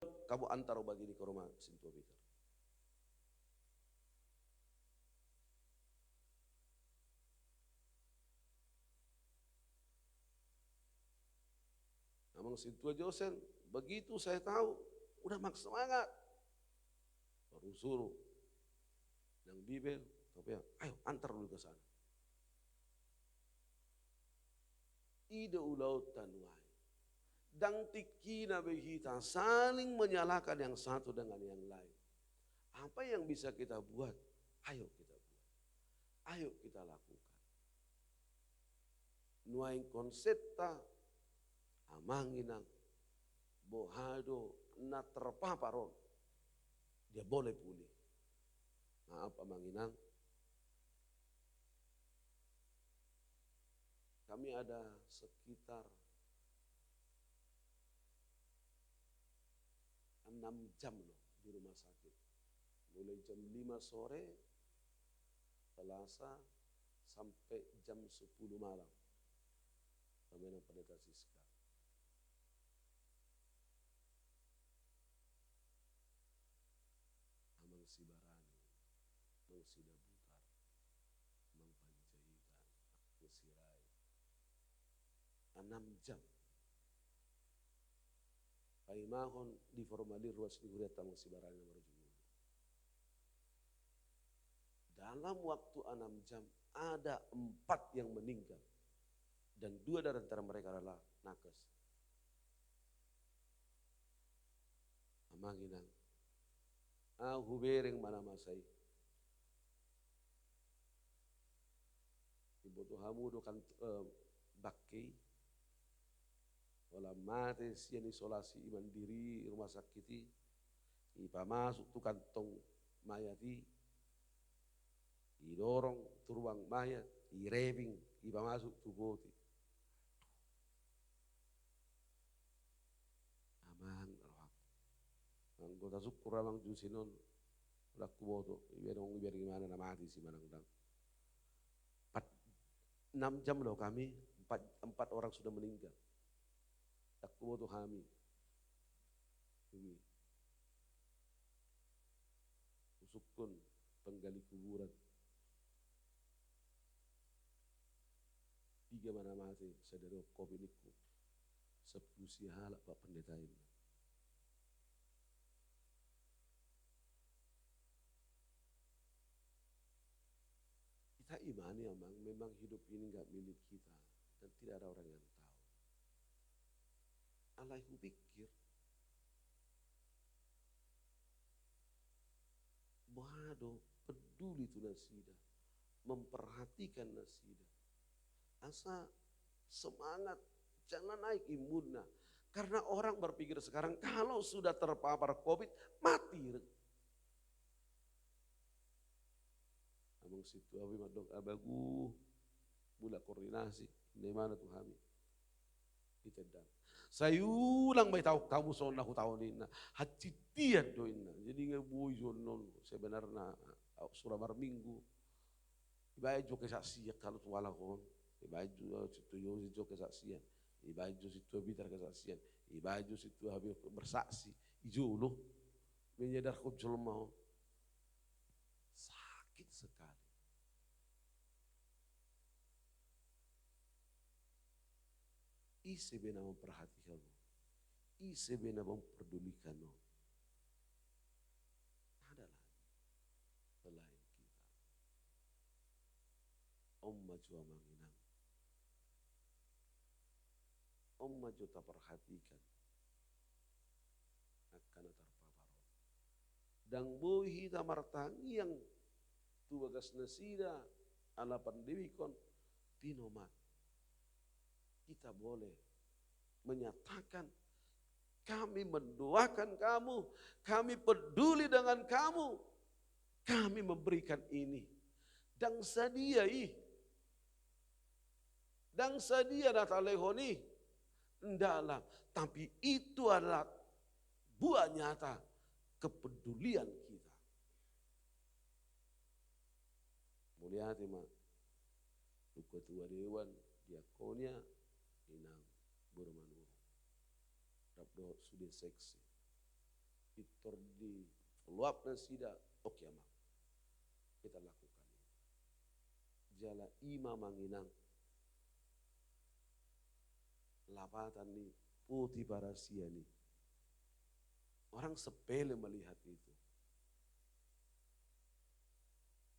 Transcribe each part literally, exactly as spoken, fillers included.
hamu antar obat i ke rumah sintua Peter. Amang sintua Josen, begitu saya tahu, udah mak semangat. Baru suruh nang Bibel, tapi ya, ayo antar dulu ke sana. I do ulaonta nuaeng. Ndang tingkina be hita saling menyalahkan yang satu dengan yang lain. Apa yang bisa kita buat? Ayo kita buat. Ayo kita lakukan. Nuaeng konsepta, amang inang, boha do na terpapar on, dia boleh pulih. Maaf, amang inang, kami ada sekitar enam jam loh di rumah sakit. Mulai jam lima sore, Selasa, sampai jam sepuluh malam. Kami nang Pendeta Siska. Amang Sibarani, Amang Sidabutar, Amang Panjaitan, Amang Sirait. Enam jam. Paimahon di formulir ruas ni hurianta Amang Sibarani nomor tujuh puluh. Dalam waktu enam jam, ada empat yang meninggal. Dan dua dari antara mereka adalah nakes. Amang inang, ahu hubereng ma na masa i. Diboto hamu do kan, eh, bangke i. Holan mate sian isolasi mandiri rumah sakit i, dipamasuk tu kantong mayat i, didorong tu ruang mayat, direping, dipamasuk tu poti. Amang rohangku. Anggo tasungkun amang jusin on, ndang huboto, ibereng, ibereng imana na mate isi manang ndang. Empat, enam jam loh kami, empat, empat orang sudah meninggal. Ndang huboto hami. Ini. Husungkun penggali kuburan. Piga ma na mate sadari on, Covid, ningku. Sampulu sia halak, Pak Pendeta, inna. Kita imani, amang, memang hidup ini nggak milik kita dan tidak ada orang yang tahu. Alai hupikir, boha do peduli tu nasida, memperhatikan nasida. Asa semangat, jala naik imunna. Karena orang berpikir sekarang, kalau sudah terpapar Covid, mati. Amang sintua, hami mandok, abagu, mulak koordinasi, inna imana tu hami. Ditendang. Sai ulang ma itaon hamu songon na hutaon i, inna. Hansit tian do, inna. Jadi nunga boi songon on sebenarna, sura marminggu. Dibaen jo kesaksian, kalau tu halak on. Dibaen jo, sintua Josen jo kesaksian. Dibaen jo sintua Peter kesaksian. Dibaen jo sintua Habib bersaksi. I jolo menyadarkan jolma on. Sakit sekali. Ise be na memperhatikan on? Ise be na memperdulikan on? Ada lagi selain kita. On ma jo, amang inang. On ma jo taperhatikan angka na tarpapar on. Ndang boi hita martangiang tu bagas nasida ala pandemik on, tinomat. Kita boleh menyatakan, kami mendoakan kamu, kami peduli dengan kamu, kami memberikan ini. Ndang sadia i. Ndang sadia na talehon i, ndang, tapi itu adalah buah nyata kepedulian kita. Mauliate ma tu ketua dewan, diakonia, inang boru Manurung. Rap dohot sude seksi. tor diloap nasida, oke amang, kita lakukan itu. Jala i ma amang inang lapatan ni Potiparasian i. Orang sepele melihat itu.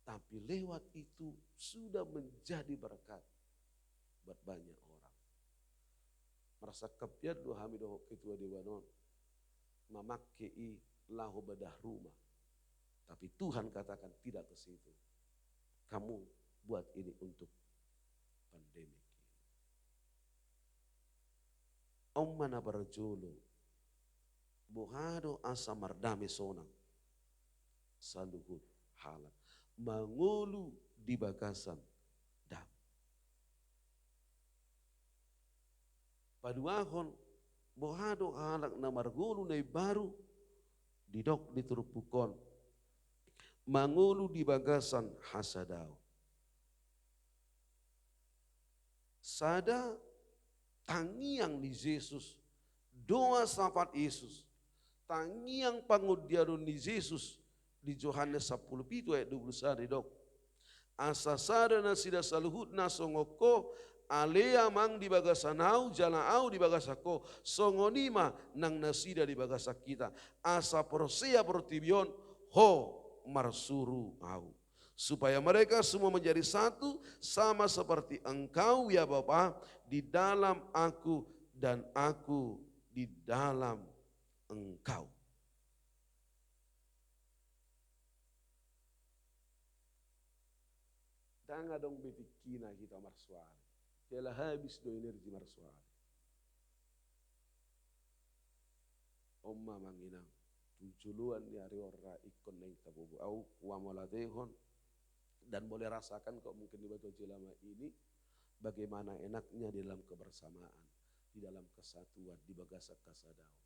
Tapi lewat itu sudah menjadi berkat buat banyak orang. Marasangkap hian do hami dohot ketua dewan on mamangke i laho badah rumah. Tapi Tuhan katakan tidak ke situ. Kamu buat ini untuk pandemik ini. On ma na parjolo, boha do asa mardame sonang saluhut halak mangolu di bagasan dame. Paduahon, boha do halak na margolu na imbaru didok di turpuk on mangolu di bagasan hasadaon. Sada tangiang ni Jesus, doa sapat Jesus, tangiang pangondianon ni Jesus di Johannes sampulu pitu ayat dua pulu sada didok, asa sada nasida saluhutna songon Ho, ale Amang di bagasan ahu jala ahu di bagasan Ho, songon i ma nang nasida di bagasan hita, asa porsea portibi on Ho marsuru ahu. Supaya mereka semua menjadi satu, sama seperti Engkau, ya Bapa, di dalam Aku dan Aku di dalam Engkau. Ndang adong be tingkina hita marsoal. Jala habis do energi marsoal. On ma amang inang, tu joloan ni ari on ra ingkon naeng tabobo. Ahu hua mauliatehon dan boleh rasakan kau mungkin di Batu Aji Lama ini, bagaimana enaknya di dalam kebersamaan, di dalam kesatuan, di bagasan hasadaon.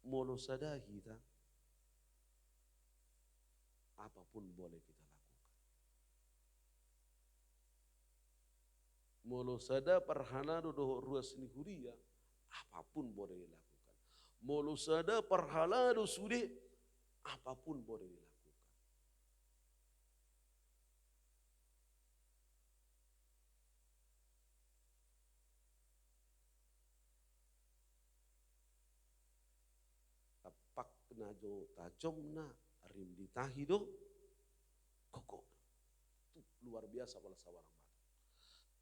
Molo sada hita, apapun boleh kita lakukan. Molo sada parhalado dohot ruas ni huria, apapun boleh dilakukan. Molo sada parhalado sude, apapun boleh dilakukan. Tampakna do tajomna, rim ni tahi do gogona. Tuh, luar biasa pala sabarang batak.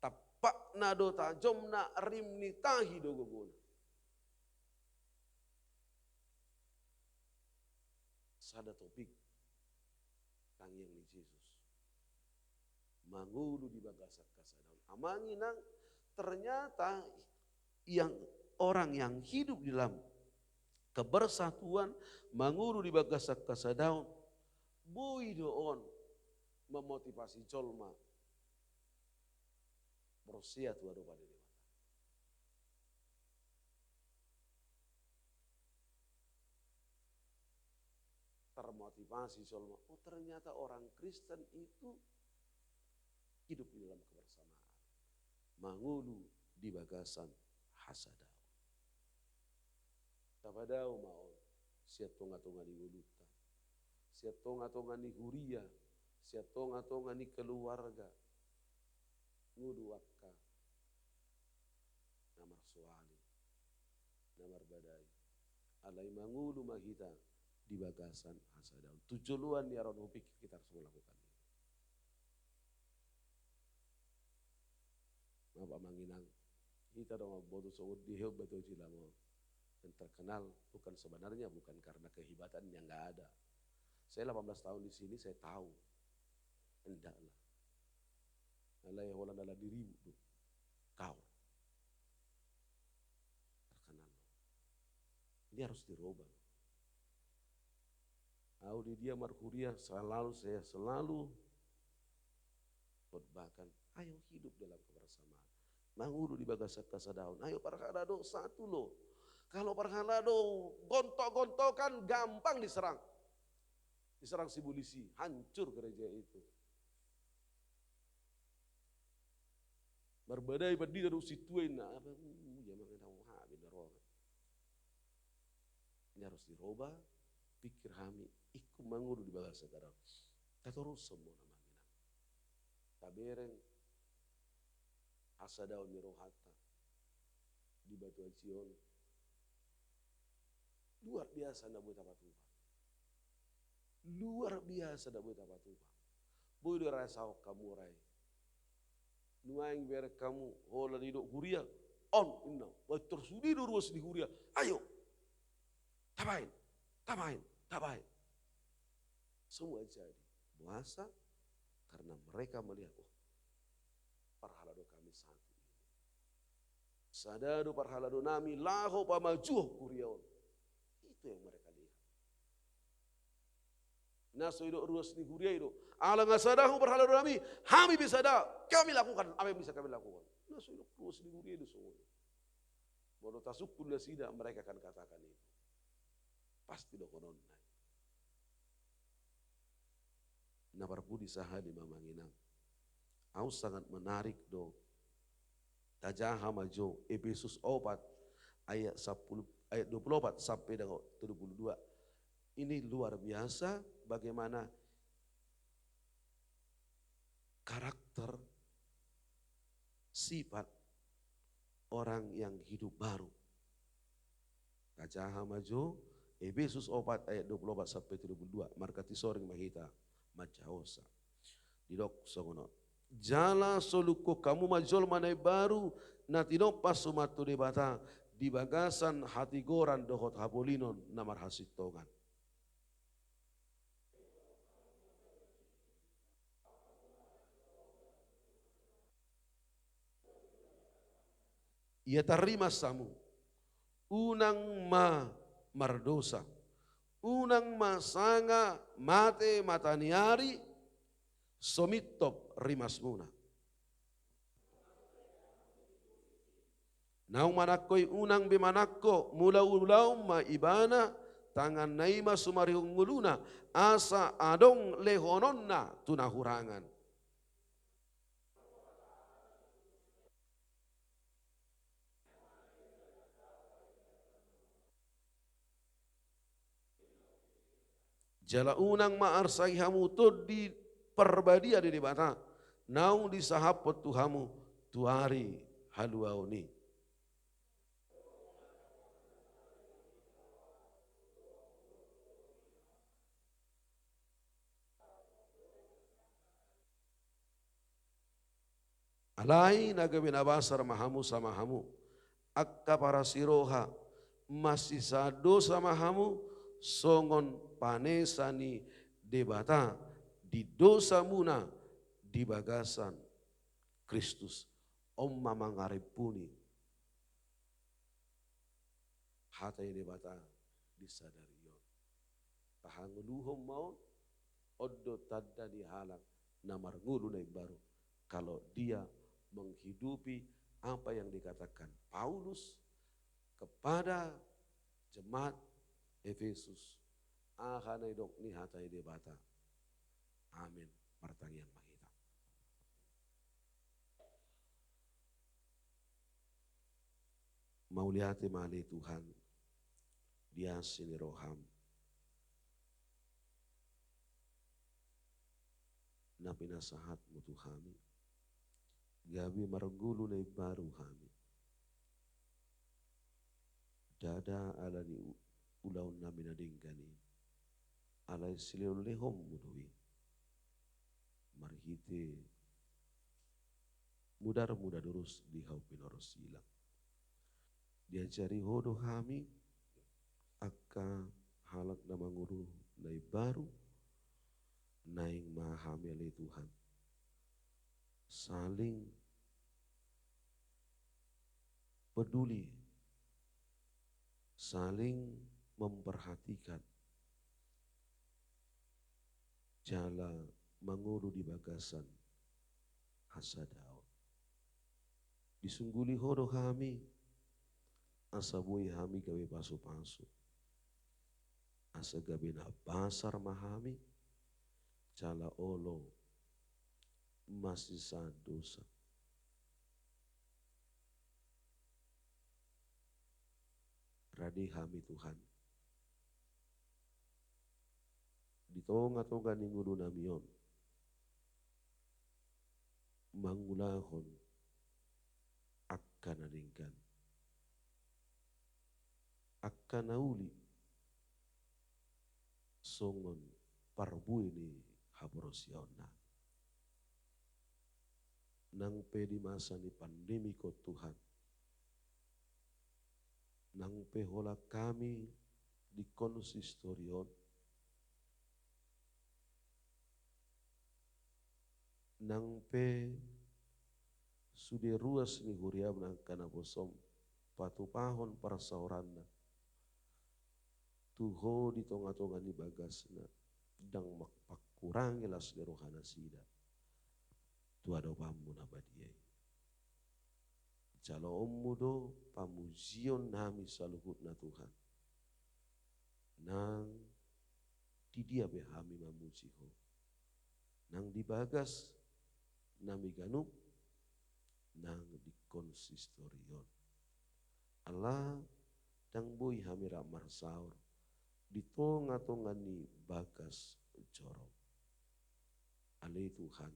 Tampakna do tajomna, rim ni tahi do gogona. Sada topik tangiang ni Jesus. Mangolu di bagasan hasadaon. Amang inang, ternyata yang, orang yang hidup di dalam kebersatuan, mangolu di bagasan hasadaon, boi do on memotivasi jolma porsea tu adopan ni Debata. Termotivasi jolma, oh, ternyata orang Kristen itu hidup di dalam kebersamaan. Mangolu di bagasan hasadaon. Tapadao ma on sian tonga-tonga ni ngolunta, sian tonga-tonga ni huria, sian tonga-tonga ni keluarga. Ngolu angka na marsoal i, na marbadai. Alai mangolu ma hita di bagasan hasadaon. Tu joloan ni ari on hupikir hita harus melakukan itu. Maaf amang inang, hita do mamboto songon dia Batu Aji Lama on. Yang terkenal bukan, sebenarnya bukan karena kehebatan yang nggak ada. Saya delapan belas tahun di sini, saya tahu. Ndang lah. Alai holan ala diribut do. Kaor. Terkenal. Ini harus dirobah. Ahu di dia marhuria selalu, saya selalu khotbahkan, ayo hidup dalam kebersamaan. Mangolu di bagasan hasadaon. Ayo parhalado satu lo. Kalau parhalado gontok-gontokan, gampang diserang. Diserang si polisi, hancur gereja itu. Marbadai pandita dohot sintua inna, apa, uh, ya, mangenau ha, benar. Ini harus diroba pikir hami, ingkon mangolu di bagasan sadari on. Tatorushon ma, amang inang. Tabereng hasadaon ni rohanta di batu aji on. Luar biasa na boi tapatupa. Luar biasa na boi tapatupa. Boi do irasaon hamu ra i. Nuaeng bereng hamu, holan didok huria, on, inna, baen torus sude do ruas ni huria. Ayo. Tabaen, tabaen, tabaen. Semua jadi. Boasa? Karena mereka melihat, oh, parhalado kami satu ini. Sada do parhalado nami laho pamajuhon huria on. Itu yang mereka lihat. Na so didok ruas ni huria i do. Ala nga sada ho parhalado nami, hami pe sada, kami lakukan apa yang bisa kami lakukan. Na so didok ruas ni huria i do songon i. Molo tasungkun nasida, mereka akan katakan itu. Pasti dohononna i. Na parpudi sahali ma, amang inang. Au sangat menarik do. Tajaha ma jo Efesus opat ayat sapuluh, ayat dua puluh opat sampai dengan dua puluh dua. Ini luar biasa bagaimana karakter, sifat orang yang hidup baru. Tajaha ma jo Efesus opat ayat dua puluh opat sampai dua puluh dua. Marga Tisoring ma hita manjahaonsa. Didok songon on. Jala solunghon hamu ma jolma na imbaru, na tinompas suman tu Debata, di bagasan hatigoran dohot hapolinon na marhasintongan. Ia tarrimas hamu, unang ma mardosa, unang ma sanga mate mata ni ari, so mintop rimasmuna. Naung manangko i unang be manangko, mulaulaon ma ibana, tanganna i ma sumarihon ngoluna, asa adong lehononna tu na hurangan. Jala unang ma arsai hamu Tondi Parbadia ni Debata, naung disahaphon tu hamu tu ari haluaon i. Alai na gabe na basar ma hamu sama hamu, angka parasiroha, masisaan dosa ma hamu, songon panesa ni Debata di dosamuna di bagasan Kristus. On ma mangaripuni hata ni Debata di sadari on. Pahangoluhon ma on, on do tanda ni halak na marngolu na imbaru, kalau dia menghidupi apa yang dikatakan Paulus kepada jemaat Efesus. Aha na nidok ni hata ni Debata. Amin. Martangiang ma hita. Mauliate ma ale Tuhan, di asi ni roham na pinasahatmu tu hami, gabe marngolu na imbaru hami. Ndada ala ni u-, ulaonnami na denggan i, alai silehonlehonmu do i. Marhite mudarmu na durus di hau pinorosilang. Diajari ho do hami, angka halak na mangolu na imbaru, naeng ma hami ale Tuhan saling peduli, saling memperhatikan, jala mangolu di bagasan hasadaon. Disungguli ho do hami, asa boi hami gabe pasupasu. Asa gabe na basar ma hami, jala olo masisaan dosa. Rade hami Tuhan, tongatonga ni ngolunami on mangulahon angka na denggan, angka na uli songon parbue ni haporseaonnami. Nang pe di masa ni pandemi on Tuhan, nang pe holan hami di konsistori on, nang pe sude ruas ni huriam nang angka naposom patupahon parsaoranna tu Ho di tongatonga ni bagasna, ndang mangkurangi las ni rohanasida tu adopanMu na badia i. JaloonMu do pamujionnami saluhutna Tuhan. Nang di dia pe hami mamuji Ho, nang di bagasnami ganup, nang di konsistori on. Ala ndang boi hami rap marsaor di tongatonga ni bagas joro. Ale Tuhan,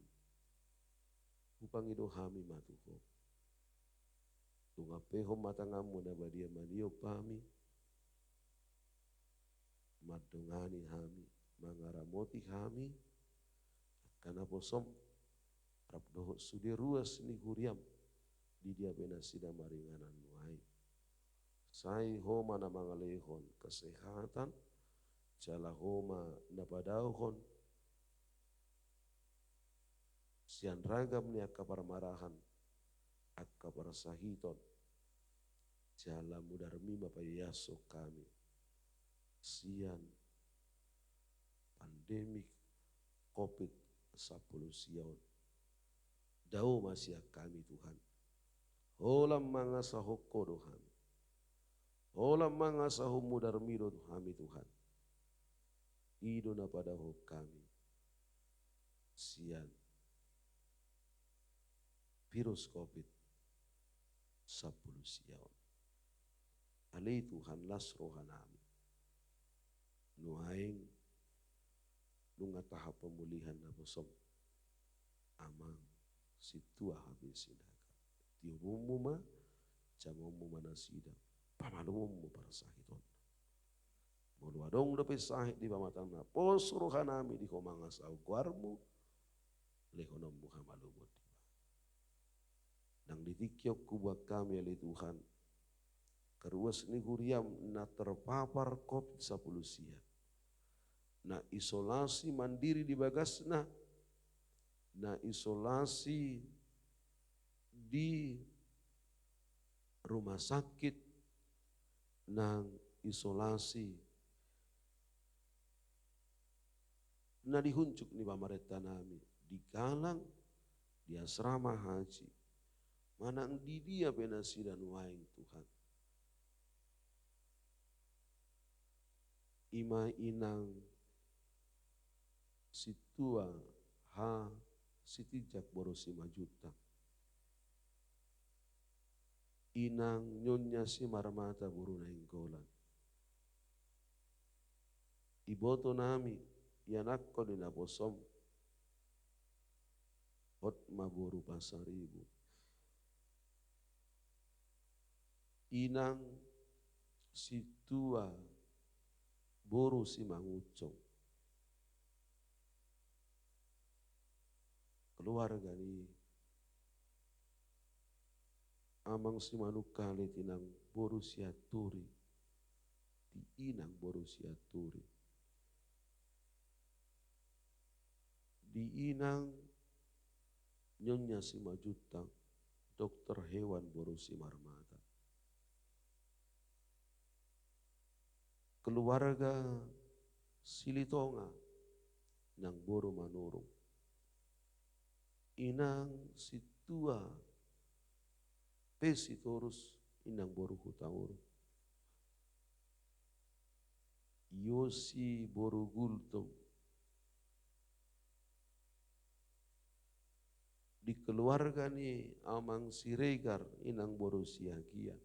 hupangido hami ma tu Ho. Tung ampehon ma tanganMu na badia maniop hami, mandongani hami, mangaramoti hami, angka naposom, rap dohot sude ruas ni huriam, di dia pe nasida maringanan nuaeng. Sai Ho ma na mangalehon kesehatan, jala Ho ma na padaohon sian ragam ni angka parmarahan, angka parsahiton, jala mudarMi ma paiason hami sian pandemi covid sampulu sia on. Dao ma sian hami Tuhan. Holan mangasahon Ho do hami. Holan mangasahon mudarMi do hami Tuhan. I do na padaohon hami sian virus covid sampulu sia on. Ale Tuhan, las rohanami. Nuaeng nunga tahap pemulihan naposom Amang Sintua H B Sinaga. TiobonMu ma, jamaonMu ma nasida, pamalumhonMu parsahitonna. Molo adong dope sahit di pamatangna, pos rohanami di Ho mangasahon goarMu, lehononMu hamalumon di ba. Nang di tingki on hubuat hami ale Tuhan, angka ruas ni huriam na terpapar covid sampulu sia, na isolasi mandiri di bagasna, na isolasi di rumah sakit, nang isolasi na di hunjuk ni pamarentanami, di galang, di asrama haji, manang di dia pe nasida nuaeng Tuhan. I ma inang Sintua H Sitinjak boru Simanjuntak. Inang Nyonya Simarmata boru Nainggolan. Ibotonami, ianakhon ni naposom, Hotma boru Pasaribu. Inang Sintua boru Simangunsong. Keluarga ni Amang Simanungkalit, inang boru Sianturi. Di inang boru Sianturi. Di inang Nyonya Simanjuntak, dokter hewan boru Simarmata. Keluarga Silitonga, inang boru Manurung. Inang Sintua P Sitorus, inang boru Hutauruk. Yosi boru Gultom. Di keluarga ni Amang Siregar, inang boru Siagian.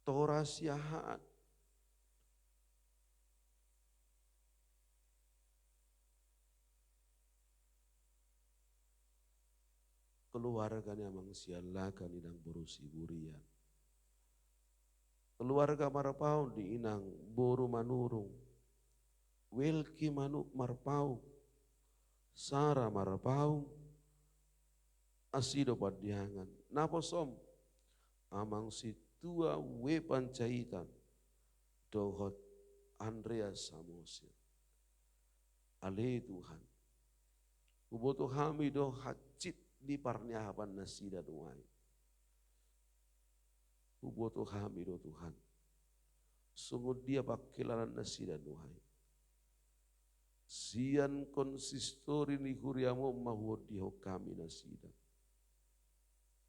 Tora Siahaan. Keluarga ni Amang Siallakan, Inang boru Siburian. Keluarga Marpaung di Inang boru Manurung. Welki Manuk Marpaung. Sara Marpaung. Asi do Pandiangan. Naposom Amang Sintua W Panjaitan dohot Andreas Samosir. Ale Tuhan, huboto hami do hansit ni parniahapan nasida nuaeng. Huboto hami do Tuhan, songon dia pangkilalaan nasida nuaeng. Sian konsistori ni huriam on ma huondihon hami nasida.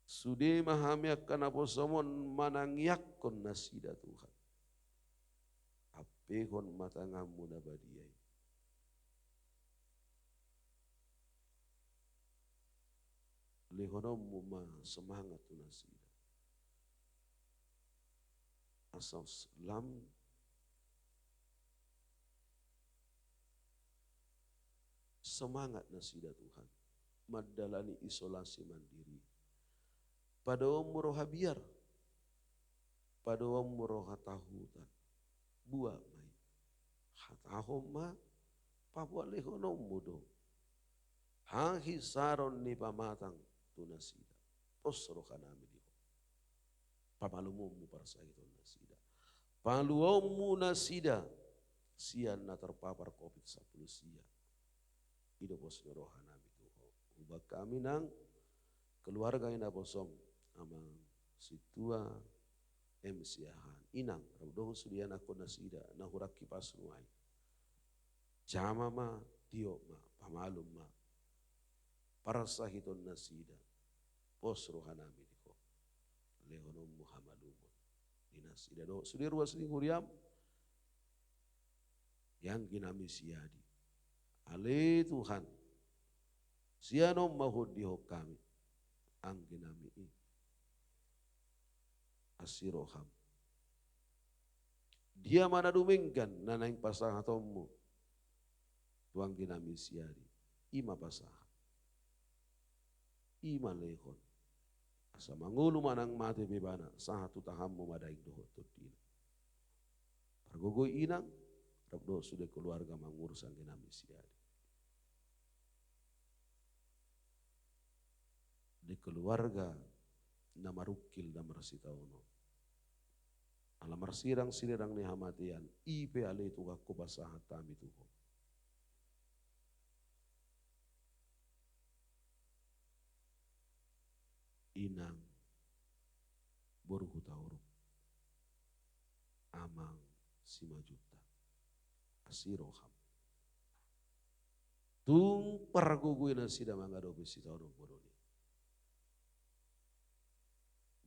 Sude ma hami angka naposom on manangiangkon nasida Tuhan. Ampehon ma tanganmu na badia i. Lehononmu ma semangat tu nasida. Asa s-, lam semangat nasida Tuhan mandalani isolasi mandiri. Padaoonmu roha biar, padaoonmu roha tahutan. Buat ma i. Hatahon ma, paboa lehononmu do hahisaron ni pamatang tu nasida. Pos rohanami di Ho. Pamalumonmu parsahiton nasida. Paluaonmu nasida sian na terpapar covid sampulu sia. I do pos ni rohanami tu Ho. Hubaen hami nang keluarga ni naposom Amang Sintua M Siahaan, Inang, rap dohot sude ianakhon nasida na hurang kipas nuaeng. Jama ma, tiop ma, pamalum ma parsahiton nasida. Pos rohanami di Ho. Lehononmu hamalumon di nasida dohot sude ruas ni huriam. Anggi nami Siadi. Ale Tuhan, sian on ma huondihon hami anggi nami i. Asi roham. Dia ma na dumenggan na naeng pasahatonmu tu anggi nami Siadi? I ma pasahat. I ma lehon. Asa mangolu manang mate pe ibana, sahat tu tanganmu ma daging dohot tondina. Pargogoi Inang, rap dohot sude keluarga mangurus anggi nami Siadi. Di keluarga na marungkil na marsitaonon. Ala marsirang sinirang ni hamatean, i pe ale Tuhan hupasahat hami tu Ho. Inang boru Hutauruk, Amang Simanjuntak, asi roham. Tung pargogoi nasida mangadopi sitaonon bolon i.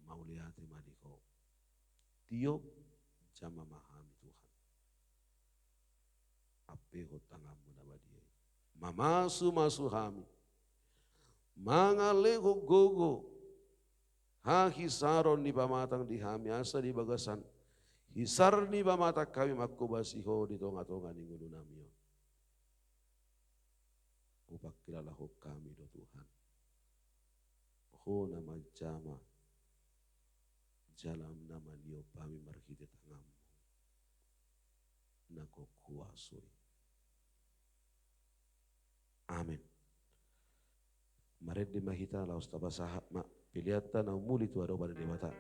Mauliate ma di Ho. Tiop jama ma hami Tuhan. Ampehon tanganmu na badia i. Mamasumasu hami. Mangalehon gogo hahisaron ni pamatang di hami asa di bagasan hisar ni pamatang hami manghobasi Ho di tongatonga ni ngolunami on. Hupangkilalahon hami do Tuhan, Ho na manjama jala na maniop hami marhite tanganmu na gok huaso i. Amen. Marende ma hita laos tapasahat ma peleanta na umuli tu adopan ni Debata.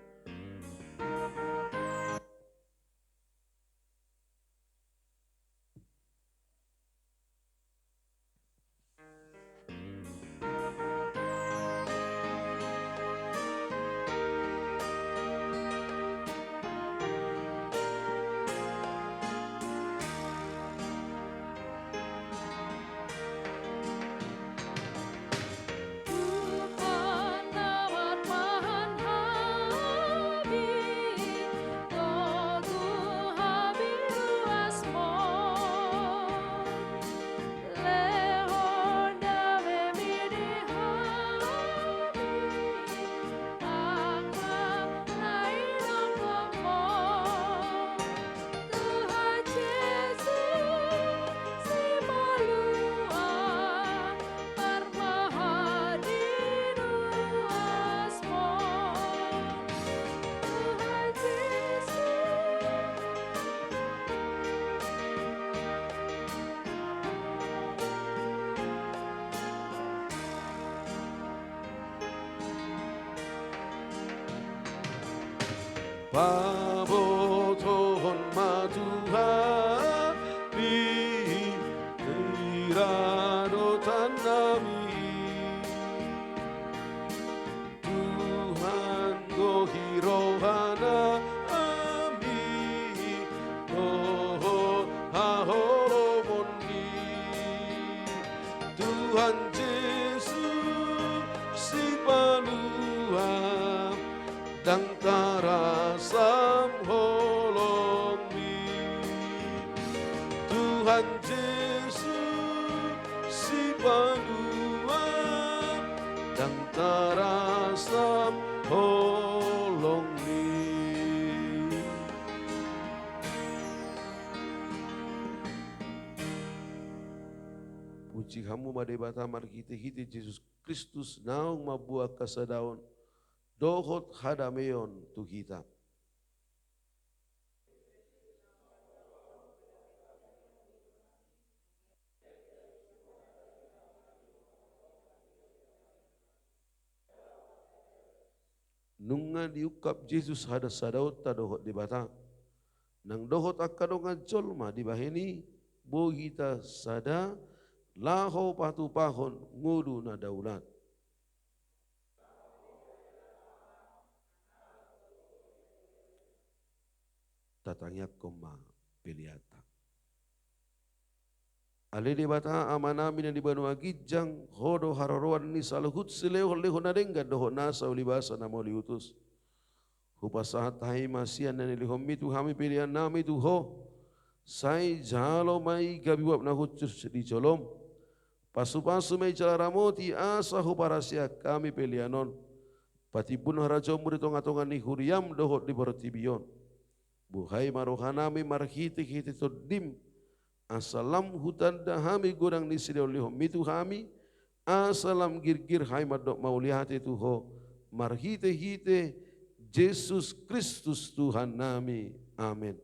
Pabotohon ma tu hami, hira dohot nami. Tuhan, gohi rohanami dohot haholomonni. Tuhan Jesus, Sipalua, ndang tarasam holongmi. Tuhan Jesus, Sipalua, ndang tarasam holongmi. Puji hamu ma Debata marhitehite Jesus Kristus, naung mamboan hasadaon dohot hadameon tu hita. Nunga diungkap Jesus hasadaonta dohot Debata, nang dohot angka dongan jolma, dibahen i boi hita sada laho patupahon ngolu na daulat. Tatangiangkon ma peleanta. Ale Debata, Amanami na di banua ginjang, Ho do haroroan ni saluhut silehonlehon na denggan dohot nasa ulibasa na mauliutus. Hupasahat hami ma sian na nilehonmi tu hami peleannami tu Ho. Sai jalo ma i gabe uap na hushus di jolom. Pasupasu ma i jala ramoti asa huparhaseang hami pelean on patimbul harajaonmu di tongatonga ni huriam dohot di portibi on. Buhai ma rohanami marhitehite Tondim, asa lam hutanda hami godang ni silehonlehonmi tu hami, asa lam girgir hami mandok mauliate tu Ho, marhitehite Jesus Kristus Tuhannami. Amen.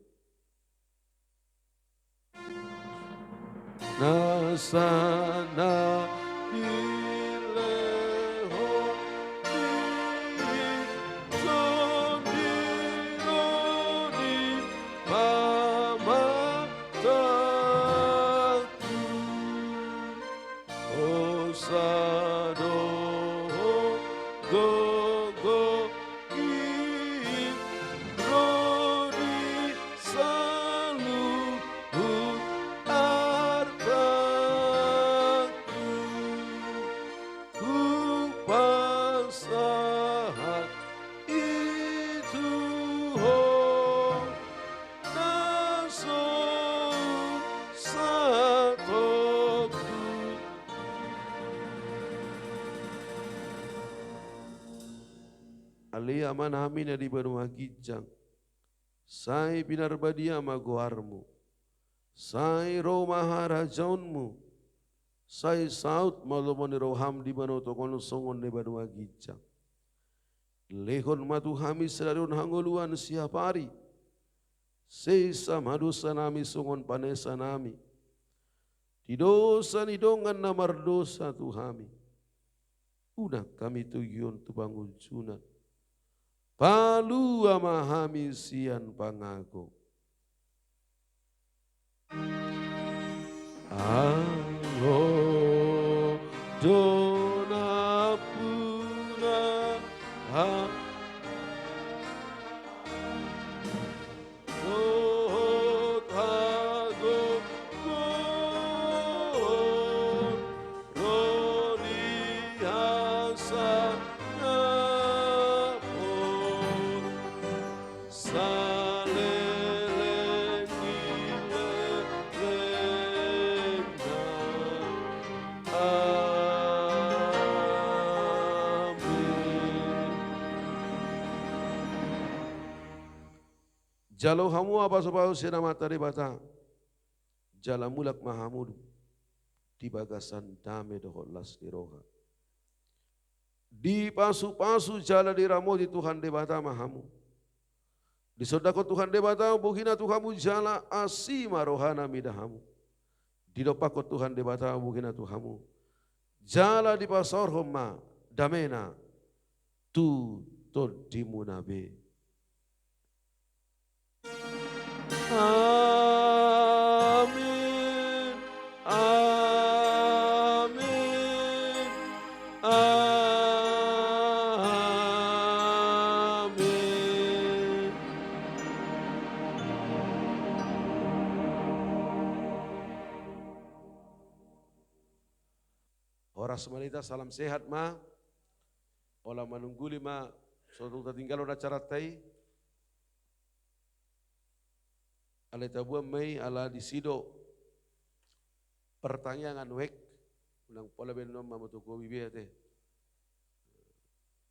Nasa na dilehon ni Tondim do di pamatangku. Hosa do Ho, gogo i ro di saluhut artangku. Hupasahat i tu Ho na so satongkin. Ale Amanami na di banua ginjang, sai pinarbadia ma goarmu. Sai ro ma harajaonmu. Sai saut ma lomo ni roham di banua tonga on songon na di banua ginjang. Lehon ma tu hami sadari on hangoluan siapari. Sesa ma dosanami songon panesanami di dosa ni dongan na mardosa tu hami. Unang hami togihon tu pangunjunan. Palua ma hami sian pangago. Ahu do nampuna ha- dohot hagogoon, ro di hasangapon, saleleng ni lelengna. Amen. Jalo hamu ma pasupasu sian Amanta Debata, jala mulak ma hamu di bagasan dame dohot las ni roha. Dipasupasu jala diramoti Tuhan Debata ma hamu. Disondangkon Tuhan Debata bohina tu hamu jala asi ma rohana mida hamu. Didompakkon Tuhan Debata bohina tu hamu jala dipasaorhon ma damena tu tondimuna be. Amin. Amin. Amin. Horas ma di hita, salam sehat ma. Pola manungguli ma, so tung tatinggalhon acaranta i. Alai taboan ma i, ala disi do pertangiangan wijk, unang pola be annon mamotokopi be ate.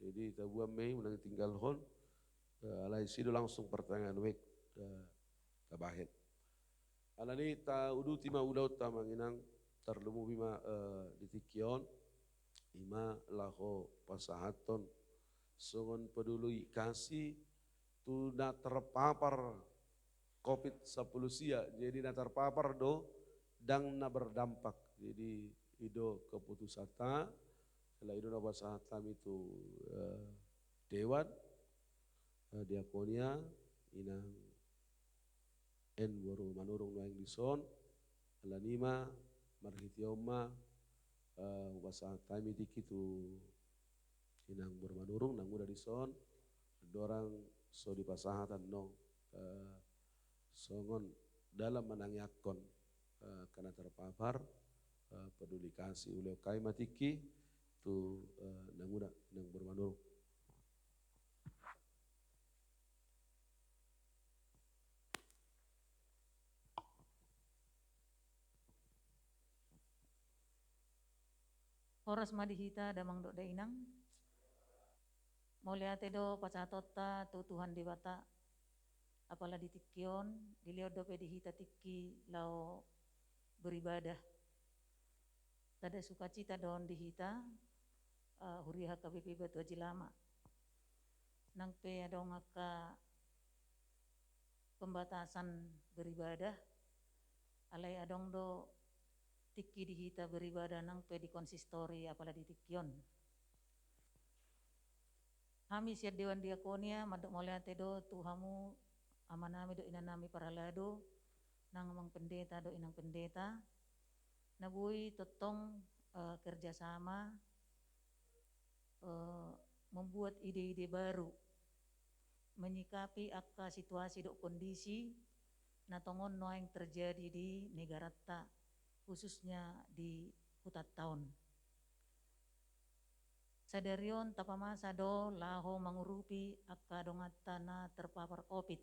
Jadi taboan ma i, unang tinggalhon, eh, alai disi do langsung pertangiangan wijk, eh, tabahen. Alani tauduti ma ulaonta amang inang, tarlumobi ma, eh, di tingki on, ima laho pasahathon songon peduli kasih tu na terpapar covid sampulu sia, jadi na terpapar do, ndang na berdampak. Jadi i do keputusanta, jala i do na pasahat hami tu, eh, dewan, eh, diakonia, inang N boru Manurung nuaeng dison, alani ma, marhite on ma, eh, hupasahat hami tingki tu inang boru Manurung, na mangula dison, andorang so dipasahat annon, eh, songon dalan manangiangkon, eh, angka na terpapar, eh, peduli kasih, hulehon hami ma tingki tu, eh, na mangula, inang boru Manurung. Horas ma di hita damang dohot dainang. Mauliate do pasahatonta tu Tuhan Debata. Apala di tingki on, dilehon dope di hita tingki laho beribadah. Tanda sukacita do on di hita, eh, huria H K B P Batu Aji Lama. Nang pe adong angka pembatasan beribadah, alai adong do tingki di hita beribadah nang pe di konsistori apala di tingki on. Hami sian Dewan Diakonia mandok mauliate do tu hamu amanami dohot inanami parhalado, nang amang pendeta dohot inang pendeta, na boi tongtong, eh, kerjasama, eh, membuat ide-ide baru menyikapi angka situasi dohot kondisi na tongon nuaeng terjadi di negaranta, khususnya di hutanta on. Sadari on tapamasa do laho mangurupi angka donganta na terpapar covid.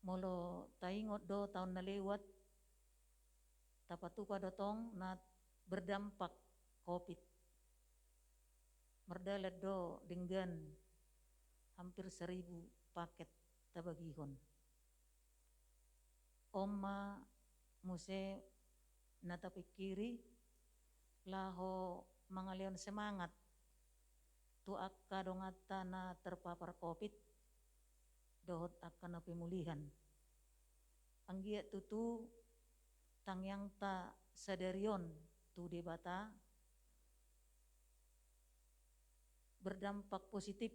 Molo taingot do taon na lewat, tapatupa do tong na berdampak covid. Mardalan do denggan, hampir seribu paket tabagihon. On ma muse na tapingkiri laho mangalehon semangat tu angka donganta na terpapar covid dohot angka na pemulihan. Anggiat tutu tangiangta sadari on tu Debata berdampak positif,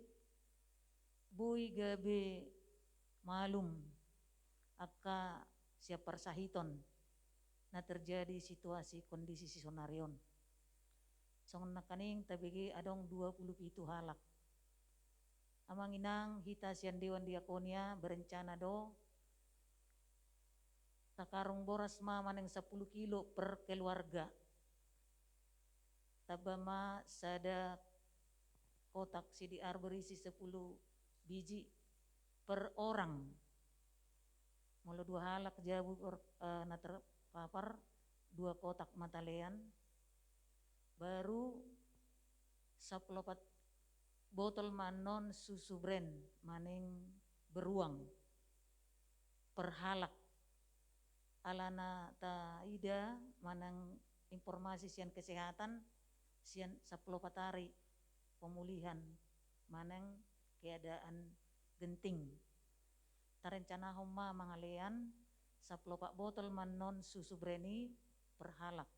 boi gabe malum angka sian parsahiton na terjadi situasi kondisi sisonari on. Songon nangkaning tabege adong dua pulu pitu halak. Amang inang, hita sian Dewan Diakonia berencana do takarung boras ma manang sampulu kilo per keluarga. Tamba ma sada kotak C D R berisi sepuluh biji per orang. Molo dua halak jabu per, eh, na terpapar, dua kotak ma talean. Baru sampulu opat botol ma annon susu brand manang beruang per halak. Alana taida manang informasi sian kesehatan, sian sampulu opat ari pemulihan manang keadaan genting. Tarencanahon ma mangalean sampulu opat botol ma annon susu brand i per halak.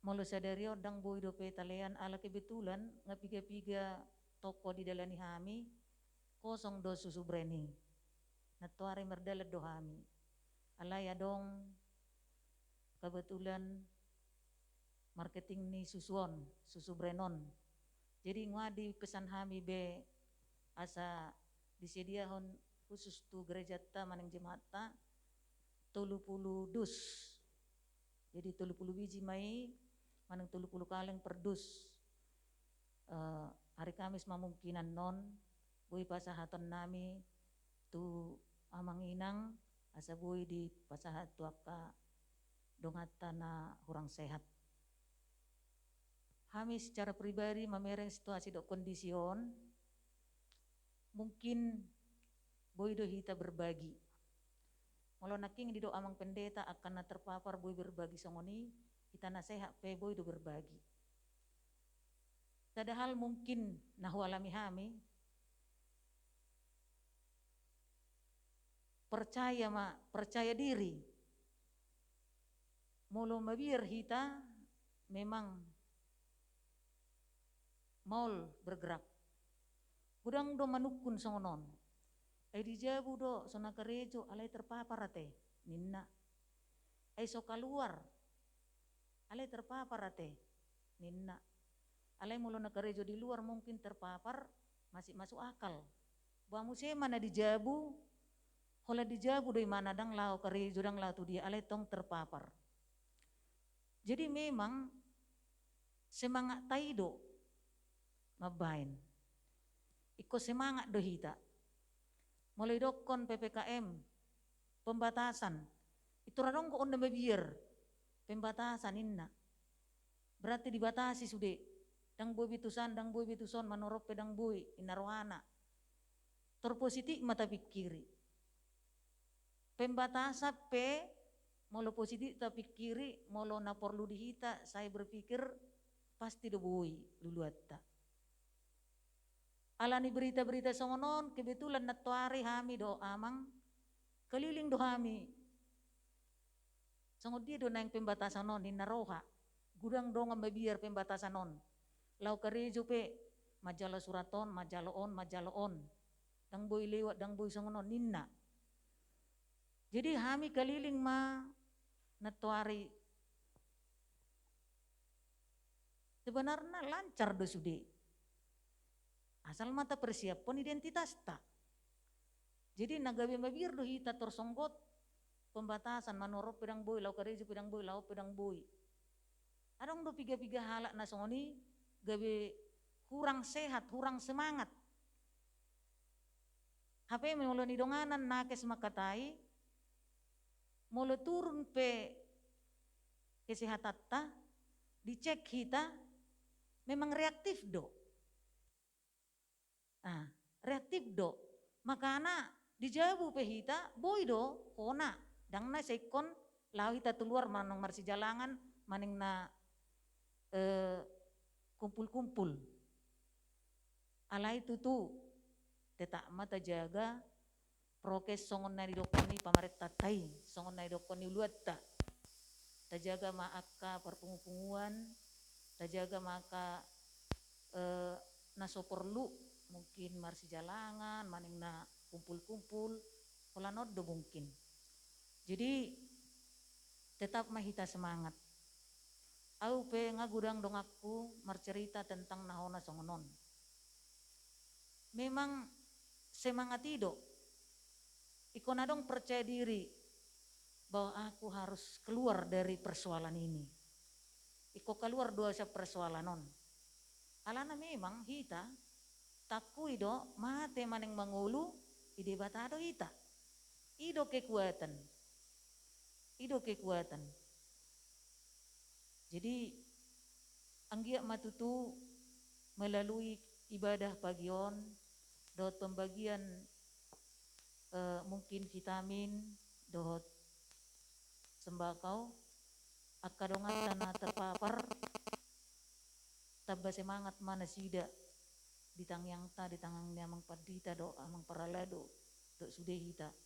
Molo sadari on ndang boi dope talean ala kebetulan nga piga-piga toko didalani hami kosong do susu brand i. Nantoari mardalan do hami. Alai adong kebetulan marketing ni susu on, susu brand on. Jadi nunga dipesan hami be asa disediahon khusus tu gerejanta manang jemaatta tolu pulu dus. Jadi tolu pulu biji ma i, manang tolu pulu kaleng per dus. Eh, hari Kamis ma mungkinan non, boi pasahaton nami tu amang inang, asa boi dipasahat tu angka donganta na hurang sehat. Hami secara pribadi mamereng situasi dohot kondisi on, mungkin boi do hita berbagi. Molo nangkin didok amang pendeta angka na terpapar boi berbagi songon i, hita na sehat pe boi do berbagi. Padahal mungkin na hualami hami, percaya ma, percaya diri. Molo mabiar hita memang maol bergerak. Godang do manungkun songon on. Ai di jabu do so na karejo alai terpapar ate, ninna. Ai so kaluar alai terpapar ate, ninna. Alai molo na karejo di luar mungkin terpapar, masih masuk akal. Ba muse ma na di jabu, holan di jabu do imana, ndang laho karejo, ndang laho tu dia, alai tong terpapar. Jadi memang semangatta i do mambaen. Ingkon semangat do hita. Molo idokkon P P K M, pembatasan. Pintor adong do on na mabiar, pembatasan ninna. Berarti dibatasi sude. Ndang boi be tusan, ndang boi be tuson, manorop pe ndang boi, ninna rohana. Tor positif ma tapingkiri. Pembatasan pe, molo positif tapingkiri, molo na porlu di hita, saya berpikir, pasti do boi luluanta. Alani berita-berita songon on, kebetulan nantoari hami dohot amang, keliling do hami. Songon dia do naeng pembatasan on, ninna roha. Godang dongan mabiar pembatasan on. Laho karejo pe, manjalo surat on, manjalo on, manjalo on. Ndang boi lewat, ndang boi songon on, ninna. Jadi hami keliling ma nantoari. Sebenarna lancar do sude. Asal ma tapersiaphon identitasta. Jadi na gabe mabiar do hita tor songgot pembatasan, manorop pe ndang boi, laho karejo pe ndang boi, laho pe ndang boi. Adong do piga-piga halak na songon i gabe hurang sehat, hurang semangat. Hape molo nidonganan nakes mangkatai, molo turun pe kesehatanta, dicek hita, memang reaktif do. Ah, reaktif do. Makana di jabu pe hita, boi do hona. Ndang na sai ingkon laho hita tu luar manang marsijalangan, manang na, eh, kumpul-kumpul. Alai tutu, tetap ma tajaga prokes songon na nidokkon ni pamarentanta i, songon na nidokkon ni uluanta. Tajaga ma angka parpungu-punguan, tajaga ma angka, eh, na so porlu, mungkin marsijalangan, manang na kumpul-kumpul, holan on do mungkin. Jadi, tetap ma hita semangat. Au pe nga godang donganku marcerita tentang na hona songon on. Memang semangat i do. Ingkon adong percaya diri bahwa aku harus keluar dari persoalan ini. Ingkon kaluar do sian persoalan on. Alana memang hita taakui do mate manang mangolu, di Debata do hita. I do kekuatan. I do kekuatan. Jadi, anggiat ma tutu melalui ibadah pagi on, dohot pembagian, eh, mungkin vitamin, dohot sembako, angka donganta na terpapar, tamba semangat ma nasida di tangiangta, di tangan ni amang pandita dohot amang parhalado, dohot sude hita.